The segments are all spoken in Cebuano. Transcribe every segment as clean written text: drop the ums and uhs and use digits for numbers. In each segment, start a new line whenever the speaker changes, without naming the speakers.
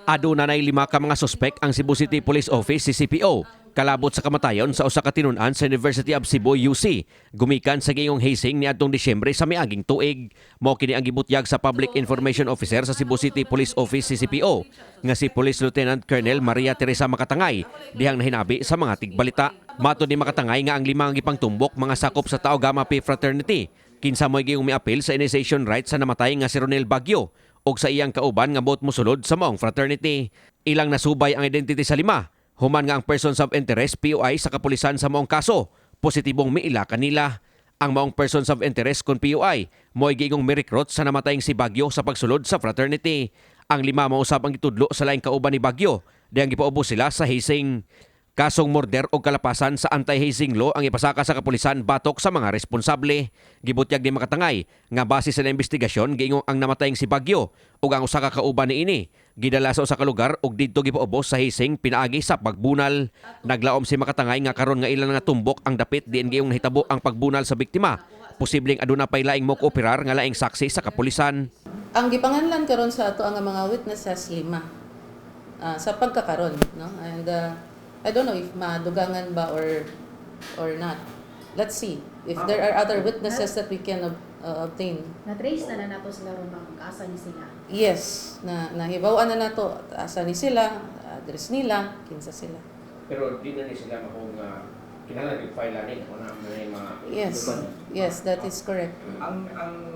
Aduna nay lima ka mga suspek ang Cebu City Police Office, CCPO, kalabot sa kamatayon sa usa ka tinun-an sa University of Cebu, UC, gumikan sa giingong hazing niadtong Disyembre sa miaging tuig. Mao kini ang gibutyag sa Public Information Officer sa Cebu City Police Office, CCPO, nga si Police Lieutenant Colonel Maria Teresa Makatangay dihang nahinabi sa mga tigbalita. Matod ni Makatangay nga ang lima ang gipangtumbok mga sakop sa Tau Gamma Pi Fraternity, kinsa mo'y giingong miapil sa initiation rites sa namatay nga si Ronel Bagyo ug sa iyang kauban nga buot mosulod sa maong fraternity. Ilang nasubay ang identity sa lima human nga ang persons of interest, POI, sa kapulisan sa maong kaso positibong miila kanila. Ang maong persons of interest kon POI mo'y giingong mi-recruit sa namatayng si Bagyo sa pagsulod sa fraternity. Ang lima mao usab ang gitudlo sa laing kauban ni Bagyo dihang gipaubos sila sa hazing. Kasong murder o kalapasan sa anti-hazing law ang ipasaka sa kapulisan batok sa mga responsable. Gibutyag ni Makatangay nga base sa investigasyon, giingong ang namatayng si Bagyo ug ang usa ka kauban niini gidala sa usa ka lugar ug didto gipaubos sa hazing pinaagi sa pagbunal. Naglaom si Makatangay nga karon nga ilang nga tumbok ang dapit diin giingong nahitabo ang pagbunal sa biktima, posibleng aduna pay laing mo kooperar nga laing saksi sa kapulisan.
Ang gipanganlan karon sa ato ang mga witnesses, lima. Sa pagkakaron, no? And I don't know if madugangan ba or not. Let's see if there are other witnesses that we can obtain.
Na-trace na na nato sila ron, ma'am, asa ni sila?
Yes, na nahibaw-an na nato asa ni sila, address nila, kinsa sila.
Pero di na ni sila kung kinahanglan file ani kung na may mga
Yes, that is correct.
Ang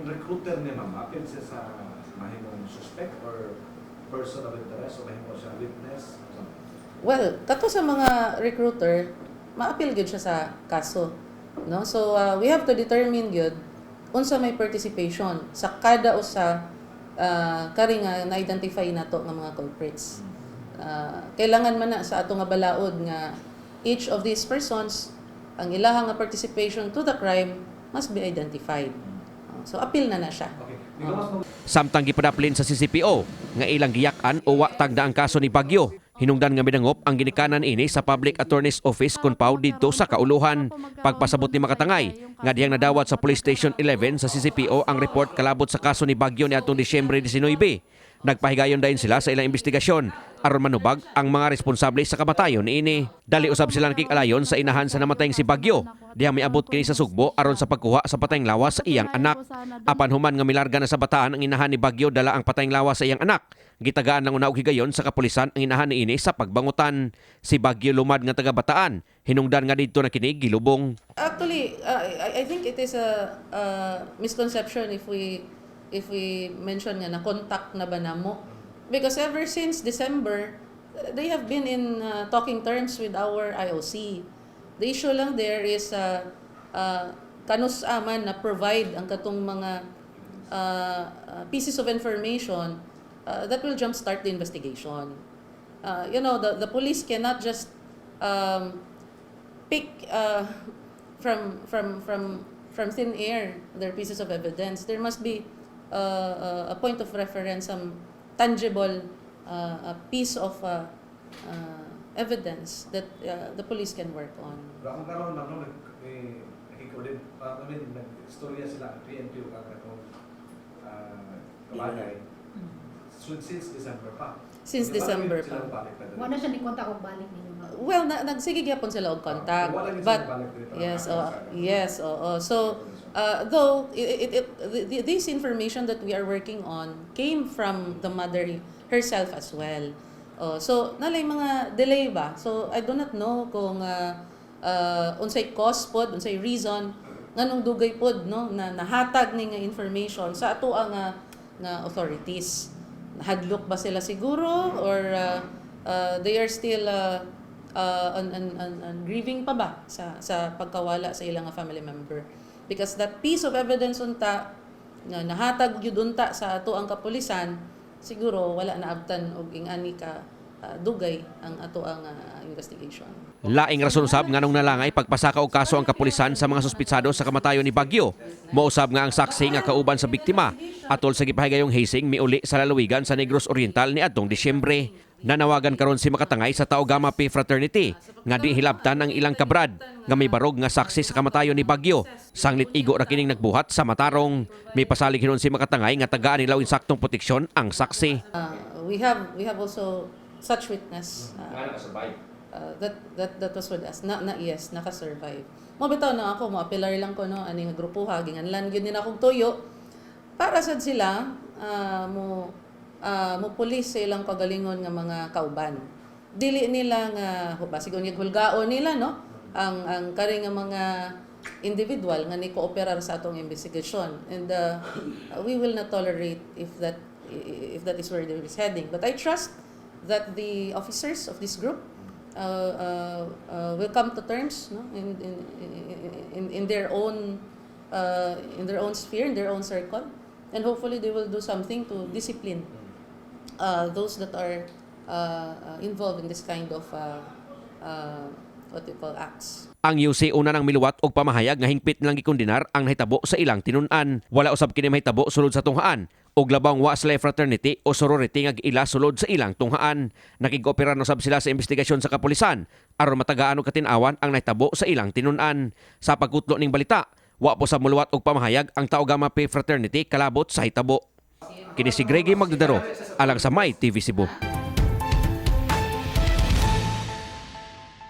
recruiter ni ma'am, apil siya sa mahimong suspect or person of interest o mahimo siya witness?
Well, kato sa mga recruiter, maapil gyud siya sa kaso, no? So we have to determine gyud unsa may participation sa kada usa kari nga na-identify nato nga mga culprits. Kailangan man na sa ato nga balaod nga each of these persons, ang ilaha nga participation to the crime must be identified. So apil na na siya.
Okay. Because
Samtang gipadaplin sa CCPO nga ilang giyak-an o wa tagda ang kaso ni Bagyo. Hinungdan nga midangop ang ginikanan ini sa Public Attorney's Office kun PAO didto sa kauluhan. Pagpasabot ni Makatangay nga dihang nadawat sa Police Station 11 sa CCPO ang report kalabot sa kaso ni Bagyo niadtong Disyembre 19, nagpahigayon dayon sila sa ilang investigasyon aron manubag ang mga responsable sa kamatayon niini. Dali usab sila nakig-alayon sa inahan sa namatayng si Bagyo dihang miabot kini sa Sugbo aron sa pagkuha sa patayng lawas sa iyang anak. Apan human nga milarga na sa Bataan ang inahan ni Bagyo dala ang patayng lawas sa iyang anak, gitagaan lang una og higayon sa kapulisan ang inahan niini sa pagbangutan. Si Bagyo lumad nga taga Bataan, hinungdan nga didto na kini gilubong.
Actually, I think it is a misconception if we mention nga na contact na ba namo. Because ever since December, they have been in talking terms with our IOC. The issue lang there is kanus man na provide ang katong mga pieces of information that will jumpstart the investigation. The police cannot just pick from thin air their pieces of evidence. There must be a point of reference, some tangible a piece of evidence that the police can work on.
Pero akong karon, ma'am, no, nag eh, nakikoordin, I mean, nag-istorya sila ang PNP ug ang katong kabagay. So, since December pa.
Since
Di ba,
December
sila
pa.
balik pa dali?
Wala siya ni contact og balik ninyo, ma'am?
Well, nagsige gyapon sila og contact.
Wala gyud
But
sila balik dito.
Yes, oh, yes, oo. So, though this information that we are working on came from the mother herself as well. Oh, so nalay mga delay ba? So I do not know kung unsay cause pod, unsay reason nganong dugay pod, no, na nahatag ni nga information sa ato ang nga authorities. Nahadlok ba sila siguro or they are still on grieving pa ba sa pagkawala sa ilang nga family member? Because that piece of evidence unta nga nahatag gyud unta sa ato ang kapulisan, siguro wala na abtan og ingani ka dugay ang ato ang investigation.
Laing rason usab nganong nalangay pagpasaka og kaso ang kapulisan sa mga suspitsado sa kamatayon ni Bagyo. Mousab nga ang saksi nga kauban sa biktima atol sa gipahigayong hazing miuli sa lalawigan sa Negros Oriental niadtong Disyembre. Nanawagan karon si Makatangay sa Tau Gamma Pi Fraternity nga di hilabtan ang ilang kabrad nga may barog nga saksi sa kamatayon ni Bagyo. Sanglit igo ra kining nagbuhat sa matarong. May pasalig hinon si Makatangay nga tagaan nila og insaktong proteksyon ang saksi.
We have also such witness that was with us na yes, naka-survive. Mo bitaw na ako, mo apelar lang ko, no, ani nga grupo ha, ginganlan gyud nila akong tuyo para sad sila mo pulis sa ilang kagalingon nga mga kauban. Dili nila nga basig unyag hulgaon nila, no, ang kari nga mga individual nga ni kooperar sa atong investigasyon, and we will not tolerate if that is where there is heading. But I trust that the officers of this group will come to terms, no, in their own sphere, in their own circle, and hopefully they will do something to discipline those that are involved in this kind of what you call acts.
Ang UC una nang miluwat og pamahayag nga hingpit nilang gikondenar ang nahitabo sa ilang tinun-an. Wala usab kini mahitabo sulod sa tunghaan og labang wa sila fraternity o sorority nga giila sulod sa ilang tunghaan. Nakig-operar usab sila sa investigasyon sa kapulisan aron matagaan og katin-awan ang nahitabo sa ilang tinun-an. Sa pagkutlo ning balita, wa po sa muluwat og pamahayag ang Tau Gamma Pi Fraternity kalabot sa hitabo. Kini si Greggy Magdadaro alang sa My TV Cebu.